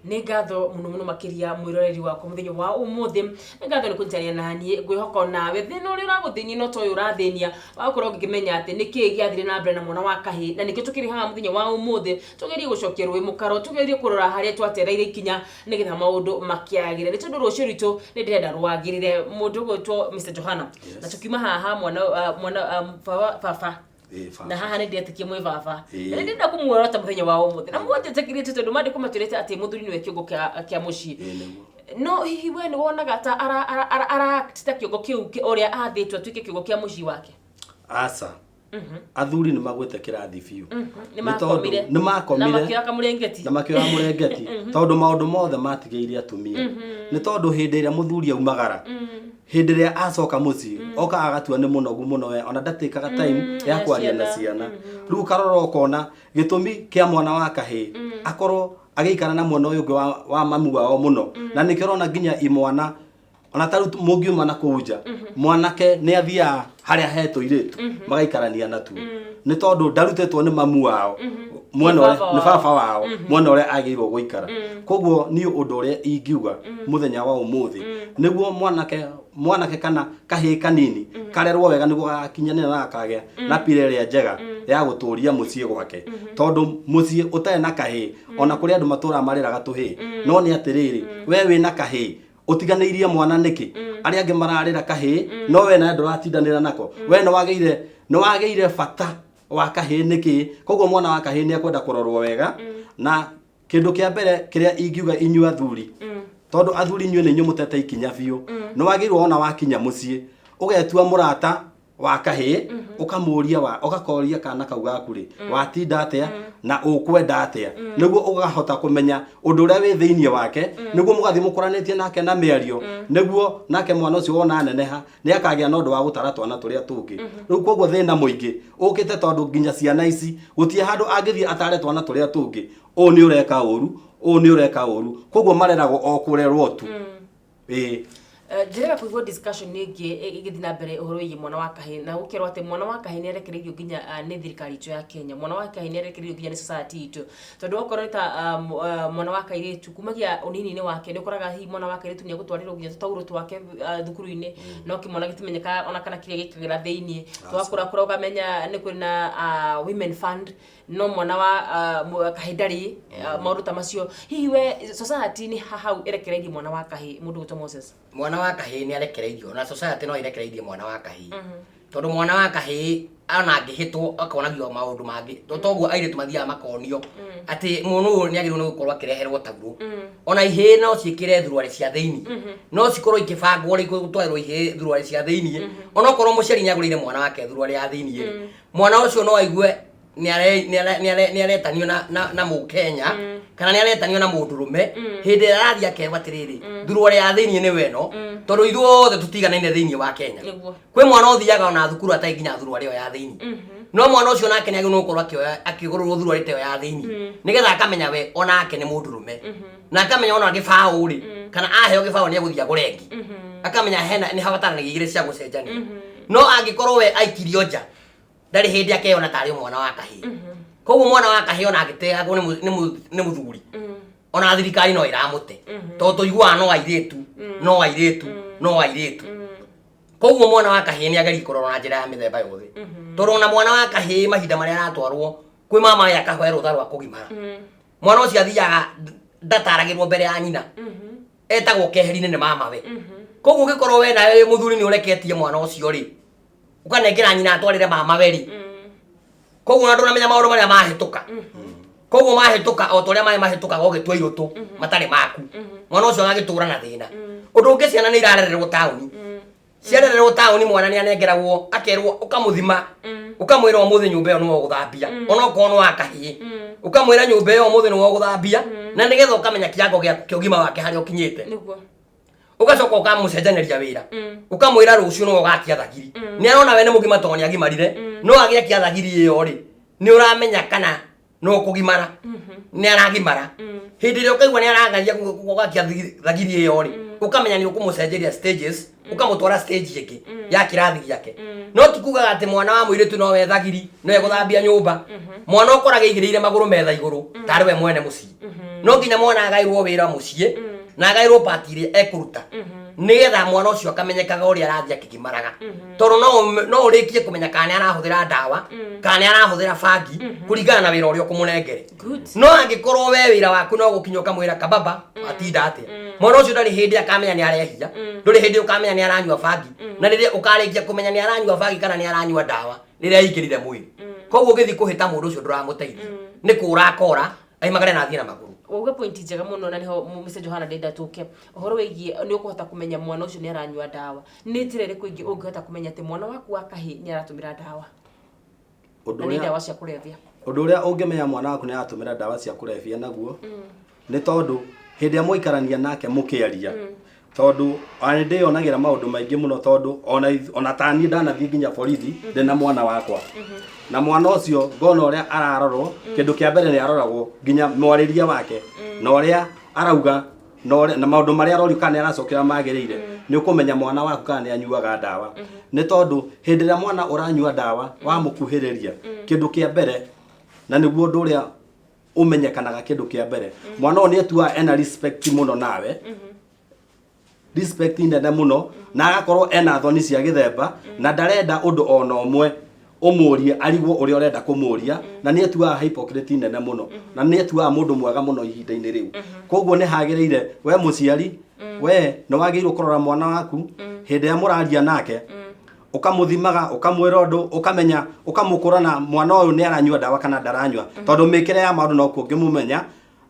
Nĩ ngatho mũno mũno makĩria mwĩroreri wakwa mũthenya wa ũmũthĩ. Nĩ ngatho nĩ kũnyitanĩra na niĩ. Ngwĩhoka onawe thĩna ũrĩa ũragũthĩnia no ta ũyũ ũrathĩnia, ũgakorwo ũkĩmenya atĩ nĩkĩĩ gĩathire na mbere na mwana wa kahĩĩ. Na nĩkĩo tũkĩrĩ haha mũthenya wa ũmũthĩ, tũgerie gũcokia rũĩ mũkaro, tũgerie kũrora harĩa twatereire ikinya nĩgetha maũndũ makĩagĩre. Nĩ tondũ rũciũ rwitũ nĩ ndĩrenda rwagĩrĩre. Mũndũ ũgwĩtwo Mr. Johana. Na tũkiuma haha mwana, mwana, baba, baba. Ĩĩ, baba. Na haha nĩ ndĩretĩkia mwĩ baba. Ĩĩ. Na nĩ ndĩrenda kũmuorota mũthenya wa ũmũthĩ. Na mũnjĩtĩkĩrie tondũ maandĩko matwĩrĩte atĩ mũthuri nĩwe kĩongo kĩa mũciĩ. Ĩĩ, nĩguo. No hihi we nĩ wonaga ta ara ara ara ara act ta kĩongo kĩu ũrĩa athĩtwo atuĩke kĩongo kĩa mũciĩ wake? Aca. Athuri nĩ magwĩte kĩrathi biũ. Nĩ Nĩ tondũ makomire. nĩ makomire. Na makĩoya kamũrengeti. Na makĩoya mũrengeti tondũ maũndũ mothe matigĩire atumia. Nĩ tondũ hĩndĩ ĩrĩa mũthuri aumagara, hĩndĩ ĩrĩa acoka mũciĩ, oka agatua nĩ mũnogu mũno we, ona ndatĩkaga time ya ya kwaria na ciana. ciana. Rĩu ũkarora ũkona gĩtũmi kĩa mwana wa kahĩĩ akorwo agĩikara na mwana ũyũ ũngĩ wa mamu wao mũno. Na nĩkĩo ũrona nginya imwana ona ta rĩu mũngiuma na kũu nja, mwanake nĩ athiaga harĩa he tũirĩtu magaikarania natuo, nĩ tondũ ndarutĩtwo nĩ mamu wao mwena Nĩ ũrĩa baba nĩ wao. baba wao mwena ũrĩa agĩrĩirwo gũikara. Koguo niĩ ũndũ ũrĩa ingiuga mũthenya wa ũmũthĩ, nĩguo mwanake kana kahĩĩ kanini karerwo wega nĩguo gagakinyanĩra na gakagĩa na pira ĩrĩa njega ya gũtũria mũciĩ gwake, tondũ mũciĩ ũtarĩ na kahĩĩ, ona kũrĩ andũ matũraga mareraga tũhĩĩ, no nĩ atĩrĩrĩ, we wĩna kahĩĩ ũtiganĩirie mwana nĩkĩ? Arĩa angĩ mararĩra kahĩĩ, no we nawe ndũratindanĩra nako. We nĩ wagĩire bata wa kahĩĩ nĩkĩ? Koguo mwana wa kahĩĩ nĩ ekwenda kũrorwo wega. Na kĩndũ kĩa mbere kĩrĩa ingiuga inyuĩ athuri, tondũ athuri inyuĩ nĩ inyuĩ mũtete ikinya biũ, nĩ wagĩrĩirwo ona wakinya mũciĩ ũgetua mũrata wa kahĩĩ, ũkamũria wa ũgakoria kana kau gaku rĩ, watinda atĩa na ũkwenda atĩa, nĩguo ũkahota kũmenya ũndũ ũrĩa wĩ thĩinĩ wake, nĩguo mũgathiĩ mũkũranĩtie nake na mĩario, nĩguo nake mwana ũcio wona aneneha nĩ akagĩa na ũndũ wa gũtara twana tũrĩa tũngĩ. Rĩu koguo thĩna mũingĩ ũkĩte tondũ nginya ciana ici gũtirĩ handũ angĩthiĩ atare twana tũrĩa tũngĩ, ũũ nĩ ũreka ũru, ũũ nĩ ũreka ũru. Koguo mareragwo o kũrerwo tu. Ĩĩ. Njĩrĩga kũigua discussion ĩngĩ ĩgĩthiĩ na mbere ũhoro wĩgiĩ mwana wa kahĩĩ, na gũkerwo atĩ mwana wa kahĩĩ nĩ arekereirio nginya nĩ thirikari itũ ya Kenya, mwana wa kahĩĩ nĩ arekereirio nginya nĩ society itũ, tondũ okorwo nĩ ta mwana wa kairĩtu kumagia ũnini-inĩ wake nĩ ũkoraga hihi mwana wa kairĩtu nĩ egũtwarĩrwo nginya tũtaurũ twake thukuru-inĩ, no kĩmwana gĩtimenyekaga ona kana kĩrĩa gĩkagĩra thĩiniĩ. Twakũrakũra ũkamenya nĩ kũrĩ na women fund, no mwana wa kahĩĩ ndarĩ maũndũ ta macio. Hihi we society nĩ hau ĩrekereirie mwana wa kahĩĩ, mũndũ gwĩtwo Moses? Mwana wa kahĩĩ nĩ arekereirio, na society no ĩrekereirie mwana wa kahĩĩ, tondũ mwana wa kahĩĩ ona angĩhĩtwo akonagio maũndũ mangĩ. To toguo airĩtu mathiaga makonio atĩ mũndũ ũyũ nĩ agĩrĩirwo nĩ gũkorwo akĩreherwo taurũ. Ona ihĩĩ no ciĩkĩre thuruarĩ cia thĩinĩ, no cikorwo ikĩbangwo rĩ gũtwarĩrwo ihĩĩ thuruarĩ cia thĩinĩ. Onokorwo mũciari nĩ agũrĩire mwana wake thuruarĩ ya thĩinĩ rĩ, mwana ũcio no aigue nĩ aretanio na mũkenya kana nĩ aretanio na mũndũrũme hĩndĩ ĩrĩa arathiĩ akerwo atĩrĩrĩ, thuruarĩ ya thĩinĩ nĩwe ĩno, tondũ ithuothe tũtiganaine thĩinĩ wa Kenya. Kwĩ mwana ũthiaga ona thukuru atarĩ nginya thuruarĩ ĩyo ya thĩinĩ, no mwana ũcio nake nĩ agĩrĩirwo gũkorwo akĩoya akĩgũrĩrwo thuruarĩ ta ĩyo ya thĩinĩ, nĩgetha akamenya we onake nĩ mũndũrũme, na akamenya ona gĩbaũ rĩ, kana aheo gĩbaũ nĩ egũthiĩ agũre ĩngĩ, akamenya hena nĩ habataranagia igĩrĩ cia gũcenjania. No angĩkorwo we aikirio nja, ndarĩ hĩndĩ akeyona tarĩ mwana wa kahĩĩ. Koguo mwana wa kahĩĩ ona angĩteagwo nĩ mũthuri, ona thirikari no ĩramũte, tondũ tũiguaga no airĩtu, no airĩtu, no airĩtu. Koguo mwana wa kahĩĩ nĩ agerie kũrorwo na njĩra ya mĩthemba yothe, tondũ ona mwana wa kahĩĩ mahinda marĩa aratwarwo kwĩ mama we akahoe rũtha rwa kũgimara, mwana ũcio athiaga ndataragĩrwo mbere ya nyina, etagwo keheri-inĩ nĩ mama we. Koguo ũngĩkorwo we nawe wĩ mũthuri nĩ ũreketie mwana ũcio rĩ, ũkanengera nyina atwarĩre mama we rĩ, koguo ona ndũramenya maũndũ marĩa mahĩtũka. Koguo mahĩtũka o ta ũrĩa maĩ mahĩtũkaga ũgĩtua irũtũ matarĩ maku, mwana ũcio agagĩtũra na thĩna. Ũndũ ũngĩ, ciana nĩ irarererwo taũni. Ciarererwo taũni, mwana nĩ anengeragwo, akerwo, ũkamũthima, ũkamwĩra ũmũthĩ nyũmba ĩyo nĩwe ũgũthambia, onokorwo nĩ wa kahĩĩ, ũkamwĩra nyũmba ĩyo ũmũthĩ nĩwe ũgũthambia, na nĩgetha ũkamenya kĩango kĩa ũgima wake harĩa ũkinyĩte. Ũgacoka ũkamũcenjanĩria wĩra, ũkamwĩra rũciũ nĩwe ũgakia thagiri. Nĩ arona we nĩ mũgima tondũ nĩ agimarire, no agĩakia thagiri ĩyo rĩ, nĩ ũramenya kana no kũgimara nĩ aragimara. Hĩndĩ ĩrĩa ũkaigua nĩ arangaria gũgakia thagiri ĩyo rĩ, ũkamenya nĩ ũkũmũcenjeria stages, ũkamũtwara stage ĩngĩ ya kĩrathi gĩake. No ti kugaga atĩ mwana wa mũirĩtu no we thagiri, no egũthambia nyũmba. Mwana ũkoraga aigĩrĩire magũrũ metha igũrũ tarĩ we mwene mũciĩ. No nginya mwana agairwo wĩra mũciĩ na agairwo part ĩrĩa ekũruta, nĩgetha mwana ũcio akamenyekaga ũrĩa arathiĩ akĩgimaraga, tondũ no ũrĩkie kũmenya kana nĩ arahũthĩra ndawa kana nĩ arahũthĩra bangi kũringana na wĩra ũrĩa ũkũmũnengere. No angĩkorwo we wĩra waku no gũkinya ũkamwĩra, "Kababa, watinda atĩa?" mwana ũcio ndarĩ hĩndĩ akamenya nĩ arehia, ndũrĩ hĩndĩ ũkamenya nĩ aranyua bangi, na rĩrĩa ũkarĩkia kũmenya nĩ aranyua bangi kana nĩ aranyua ndawa rĩrĩa aingĩrire mwĩrĩ. Koguo ũgĩthiĩ kũhĩta mũndũ ũcio ndũramũteithia, nĩ kũra akora aimagare na athiĩ na magũrũ. Wauga point njega mũno, na nĩho Mr. Johana ndenda tũke ũhoro wĩgiĩ nĩ ũkũhota kũmenya mwana ũcio nĩ aranyua ndawa. Nĩ njĩra ĩrĩkũ ĩngĩ ũngĩhota kũmenya atĩ mwana waku wa kahĩĩ nĩ aratũmĩra ndawa Ũndũ na nĩ ũrĩa ndawa cia kũrebia? Ũndũ ũrĩa ũngĩmenya mwana waku nĩ aratũmĩra ndawa cia kũrebia naguo nĩ tondũ hĩndĩ ĩrĩa mwaikarania nake mũkĩaria, tondũ ona nĩ ndĩyonagĩra maũndũ maingĩ mũno, tondũ ona ta niĩ ndanathiĩ nginya borithi ndĩ na mwana wakwa, na mwana ũcio ngona ũrĩa ararorwo. Kĩndũ kĩa mbere nĩ aroragwo nginya mwarĩrie wake na ũrĩa arauga na maũndũ marĩa arorio kana nĩ aracokera magĩrĩire. Nĩ ũkũmenya mwana waku kana nĩ anyuaga ndawa, nĩ tondũ hĩndĩ ĩrĩa mwana ũranyua ndawa wamũkuhĩrĩria, kĩndũ kĩa mbere, na nĩguo ũndũ ũrĩa ũmenyekanaga, kĩndũ kĩa mbere, mwana ũyũ nĩ etuaga ena respect mũno nawe, respect nene mũno, na agakorwo ena thoni cia gĩthemba, na ndarenda ũndũ ona ũmwe ũmũrie arigwo ũrĩa ũrenda kũmũria, na nĩ etuaga hypocrite nene mũno, na nĩ etuaga mũndũ mwega mũno ihinda-inĩ rĩu. Koguo nĩ hagĩrĩire we mũciari, we nĩ wagĩrĩirwo kũrora mwana waku hĩndĩ ĩrĩa mũraria nake, ũkamũthimaga, ũkamwĩra ũndũ, ũkamenya, ũkamũkũrana mwana ũyũ nĩ aranyua ndawa kana ndaranyua, tondũ mĩkĩre ya maũndũ no kuo ũngĩmũmenya,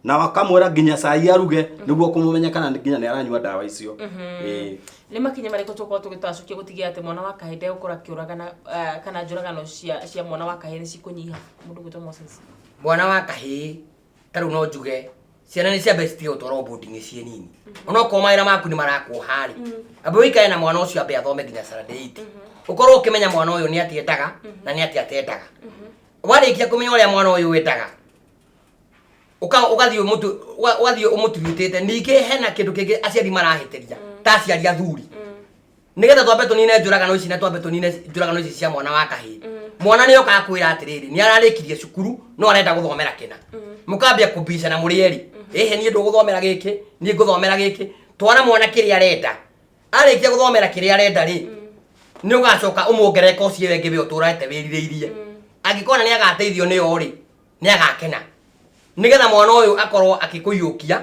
na wakamwĩra nginya cai aruge nĩguo kũmũmenya kana nginya nĩ aranyua ndawa icio. Ĩĩ. Nĩ makinya marĩkũ tũkorwo tũgĩtacũkia gũtigĩrĩra atĩ mwana wa kahĩĩ ndegũkorwo akĩũragana, kana njũragano cia mwana wa kahĩĩ nĩ cikũnyiha, mũndũ gwĩtwo Moses? Mwana wa kahĩĩ, ta rĩu no njuge ciana nĩ ciambe citige gũtwarwo boarding ciĩ nini. Onokorwo mawĩra maku nĩ marakuoha rĩ, amba ũikare na mwana ũcio, ambe athome nginya standard 8, ũkorwo ũkĩmenya mwana ũyũ nĩ atĩ endaga na nĩ atĩ atendaga. Warĩkia kũmenya ũrĩa mwana ũyũ wendaga, ũgathiĩ ũgathiĩ ũmũturutĩte. Ningĩ hena kĩndũ kĩngĩ aciari marahĩtĩria ta aciari athuri. Nĩgetha twambe tũnine njũragano ici na twambe tũnine njũragano ici cia mwana wa kahĩĩ, mwana nĩ okaga kwĩra atĩrĩrĩ, nĩ ararĩkirie cukuru no arenda gũthomera kĩna. Mũkambia kũbicana mũrĩ erĩ, "Ĩhĩ, niĩ ndũgũthomera gĩkĩ, niĩ ngũthomera gĩkĩ." Twara mwana kĩrĩa arenda. Arĩkia gũthomera kĩrĩa arenda rĩ, nĩ ũgacoka ũmuongerere koci ĩyo ĩngĩ we ũtũrete wĩrirĩirie. Angĩkona nĩ agateithio nĩyo rĩ, nĩ agakena, nĩgetha mwana ũyũ akorwo akĩkũiyũkia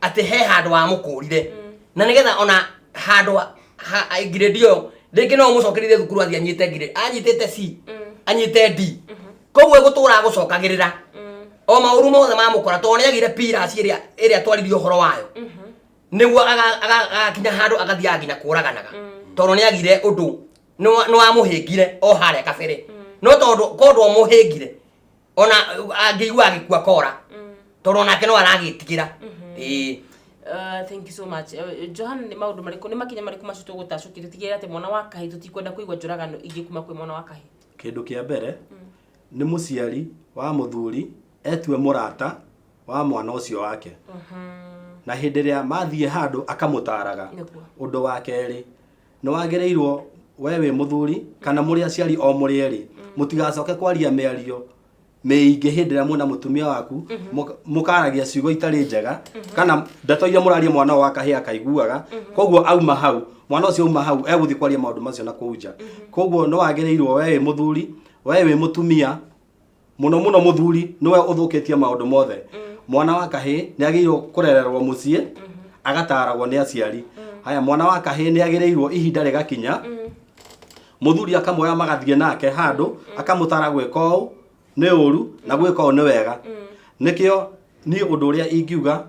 atĩ he handũ wamũkũrire, na nĩgetha ona handũ grade ĩyo rĩngĩ no ũmũcokerire thukuru athiĩ anyite grade anyitĩte C, anyite D. Koguo egũtũra agũcokagĩrĩra o maũru mothe mamũkora, tondũ nĩ agire piras ĩrĩa twaririe ũhoro wayo, nĩguo agakinya handũ agathiaga nginya kũraganaga, tondũ nĩ agire ũndũ nĩ wamũhĩngire o harĩa kabere. No tondũ korwo ndwamũhĩngire, ona angĩigua agĩkua kora, tondũ onake no aragĩtigĩra. Ĩĩ. Thank you so much. Johan, nĩ maũndũ marĩkũ, nĩ makinya marĩkũ macio tũgũtacũkia tũtigĩrĩre atĩ mwana wa kahĩĩ, tũtikwenda kũigua njũragano ingĩ kuma kwĩ mwana wa kahĩĩ? Kĩndũ kĩa mbere nĩ mũciari wa mũthuri etue mũrata wa mwana ũcio wake, na hĩndĩ ĩrĩa mathiĩ handũ akamũtaraga. Ũndũ wa kerĩ, nĩ wagĩrĩirwo we wĩ mũthuri kana mũrĩ aciari o mũrĩ erĩ, mũtigacoke kwaria mĩario mĩingĩ hĩndĩ ĩrĩa mwĩna mũtumia waku, mũkaragia ciugo itarĩ njega kana ndeto iria mũraria mwana ũyũ wa kahĩĩ akaiguaga. Koguo auma hau, mwana ũcio auma hau egũthiĩ kwaria maũndũ macio na kũu nja. Koguo nĩ wagĩrĩirwo we wĩ mũthuri, we wĩ mũtumia, mũno mũno mũthuri nĩwe ũthũkĩtie maũndũ mothe. Mwana wa kahĩĩ nĩ agĩrĩirwo kũrererwo mũciĩ, agataragwo nĩ aciari. Haya, mwana wa kahĩĩ nĩ agĩrĩirwo ihinda rĩgakinya mũthuri akamuoya magathiĩ nake handũ, akamũtara gwĩka ũũ nĩ ũru na gwĩka ũũ nĩ wega. Nĩkĩo niĩ ũndũ ũrĩa ingiuga,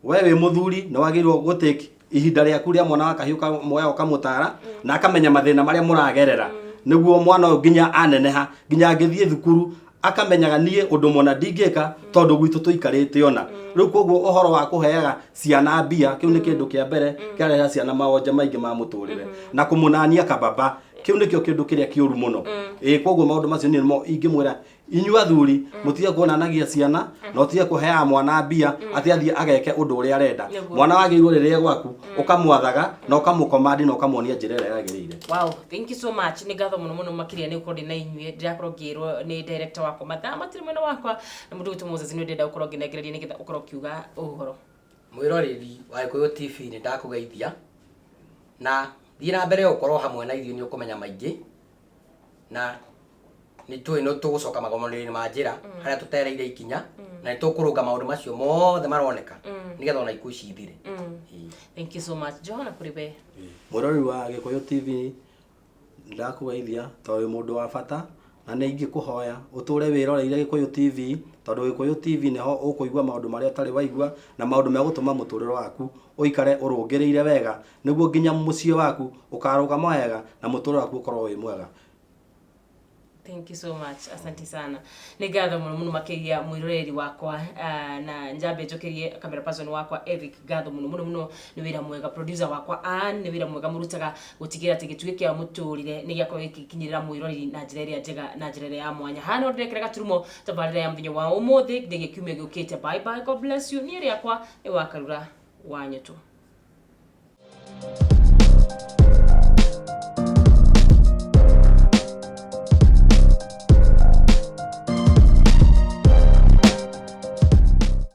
we wĩ mũthuri nĩ wagĩrĩirwo gũtake ihinda rĩaku rĩa mwana wa kahĩĩ, ũkamuoya ũkamũtara na akamenya mathĩna marĩa mũragerera, nĩguo mwana ũyũ nginya aneneha, nginya angĩthiĩ thukuru akamenyaga niĩ ũndũ mũna ndingĩka tondũ gwitũ tũikarĩte ona rĩu. Koguo ũhoro wa kũheaga ciana mbia, kĩu nĩ kĩndũ kĩa mbere kĩareha ciana mawonje maingĩ ma mũtũrĩre, na kũmũnania kababa, kĩu nĩkĩo kĩndũ kĩrĩa kĩũru mũno. Ĩĩ, koguo maũndũ macio niĩ nĩmo ingĩmwĩra. Inyuĩ athuri, mũtige kuonanagia ciana na ũtige kũheaga mwana mbia atĩ athiĩ ageke ũndũ ũrĩa arenda. Mwana wagĩrĩirwo rĩrĩa gwaku ũkamwathaga na ũkamũkomandi na ũkamuonia njĩra ĩrĩa yagĩrĩire. Wow, thank you so much. Nĩ ngatho mũno mũno makĩria nĩ gũkorwo ndĩ na inyuĩ. Ndĩrakorwo ngĩrwo nĩ director wakwa mathaa matirĩ mwena wakwa na mũndũ gwĩtwo Moses nĩ ndĩrenda gũkorwo ngĩnengereria nĩgetha ũkorwo ũkiuga ũhoro. Mwĩroreri wa Gĩkũyũ TV, nĩ ndakũgeithia na thiĩ na mbere gũkorwo hamwe na ithuĩ, nĩ ũkũmenya maingĩ na nĩ tũĩ nĩ tũgũcoka magomano-inĩ ma njĩra harĩa tũtereire ikinya na nĩ tũkũrũnga maũndũ macio mothe maroneka nĩgetha ona ikuũ ici ithire. Ĩĩ. Thank you so much. Johana, kũrĩ we. Mwĩroreri wa Gĩkũyũ TV, ndakũgeithia tondũ wĩ mũndũ wa bata na nĩ ingĩkũhoya ũtũre wĩroreire Gĩkũyũ TV, tondũ Gĩkũyũ TV nĩho ũkũigua maũndũ marĩa ũtarĩ waigua na maũndũ megũtũma mũtũrĩre waku ũikare ũrũngĩrĩire wega, nĩguo nginya mũciĩ waku ũkarũgama wega na mũtũrĩre waku ũkorwo wĩ mwega. Thank you so much. Asante sana. Nĩ ngatho mũno mũno makĩria mwĩroreri wakwa, na njambe njokerie camera person wakwa Eric ngatho mũno mũno mũno nĩ wĩra mwega, producer wakwa Ann nĩ wĩra mwega mũrutaga gũtigĩrĩra atĩ gĩtugĩ kĩa mũtũrĩre nĩ gĩakorwo gĩgĩkinyĩrĩra mwĩroreri na njĩra ĩrĩa njega na njĩra ĩrĩa ya mwanya. Haha no ndĩrekera gaturumo tabarĩra ya mũthenya wa ũmũthĩ nginyagia kiumia gĩũkĩte. Bye bye, God bless you. Niĩ rĩakwa nĩ Wakarura wa Nyũtũ.